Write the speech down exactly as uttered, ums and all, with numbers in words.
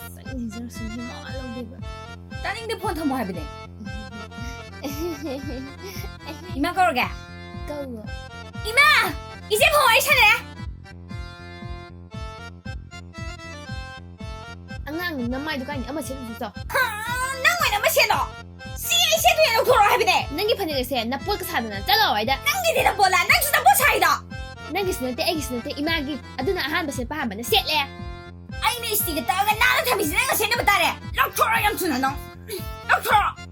ꯑꯁ, ꯑꯩ ꯂꯩꯖꯔꯁꯨ ꯃꯋꯥ ꯂꯧꯗꯦꯕ꯫ ꯇꯥꯅꯤꯡꯗꯦ, ꯐꯣꯟ ꯊꯝꯃꯣ ꯍꯥꯏꯕꯅꯦ꯫ ꯏꯃꯥ ꯀꯧꯔꯒꯦ? ꯀꯧꯔꯣ꯫ ꯏꯃꯥ! ꯏꯆꯦ ꯐꯣꯟ ꯋꯥꯔꯤ ꯁꯥꯟꯅꯔꯦ꯫ ꯑꯉꯥꯡ ꯅꯃꯥꯏꯗꯨ ꯀꯥꯏꯅꯤ, ꯑꯃ ꯁꯦꯠꯂꯨꯁꯤ ꯆꯣ꯫ ꯍꯥ, ꯅꯪ ꯑꯣꯏꯅ ꯑꯃ ꯁꯦꯠꯂꯣ꯫ ꯁꯤ ꯑꯩ ꯁꯦꯠꯇꯣꯏꯅꯦ, ꯂꯧꯊꯣꯔꯛꯑꯣ ꯍꯥꯏꯕꯅꯦ꯫ ꯅꯪꯒꯤ ꯐꯅꯦꯛ ꯑꯁꯦ ꯅꯄꯣꯠꯀ ꯁꯥꯗꯅ ꯆꯠꯂꯣ ꯑꯩꯗ꯫ ꯅꯪꯒꯤꯗꯤ ꯅꯄꯣꯠꯂ? ꯅꯪꯁꯨ ꯅꯄꯣꯠ ꯁꯥꯏꯗꯣ꯫ ꯅꯪꯒꯤꯁꯨ ꯅꯠꯇꯦ, ꯑꯩꯒꯤꯁꯨ ꯅꯠꯇꯦ, ꯏꯃꯥꯒꯤ꯫ ꯑꯗꯨꯅ ꯑꯍꯥꯟꯕ ꯁꯦꯠꯄ ꯍꯥꯟꯕꯅ ꯁꯦꯠꯂꯦ꯫ ꯑꯩꯅ ꯏꯁꯇꯤꯒ ꯇꯛꯑꯒ ꯅꯥꯟꯅ ꯊꯝꯃꯤꯁꯦ ꯅꯪꯅ ꯁꯦꯠꯅꯕ ꯇꯥꯔꯦ꯫ ꯂꯧꯊꯣꯔꯛꯑꯣ ꯌꯥꯝ ꯊꯨꯅ ꯅꯪ꯫ ꯂꯧꯊꯣꯔꯛꯑꯣ꯫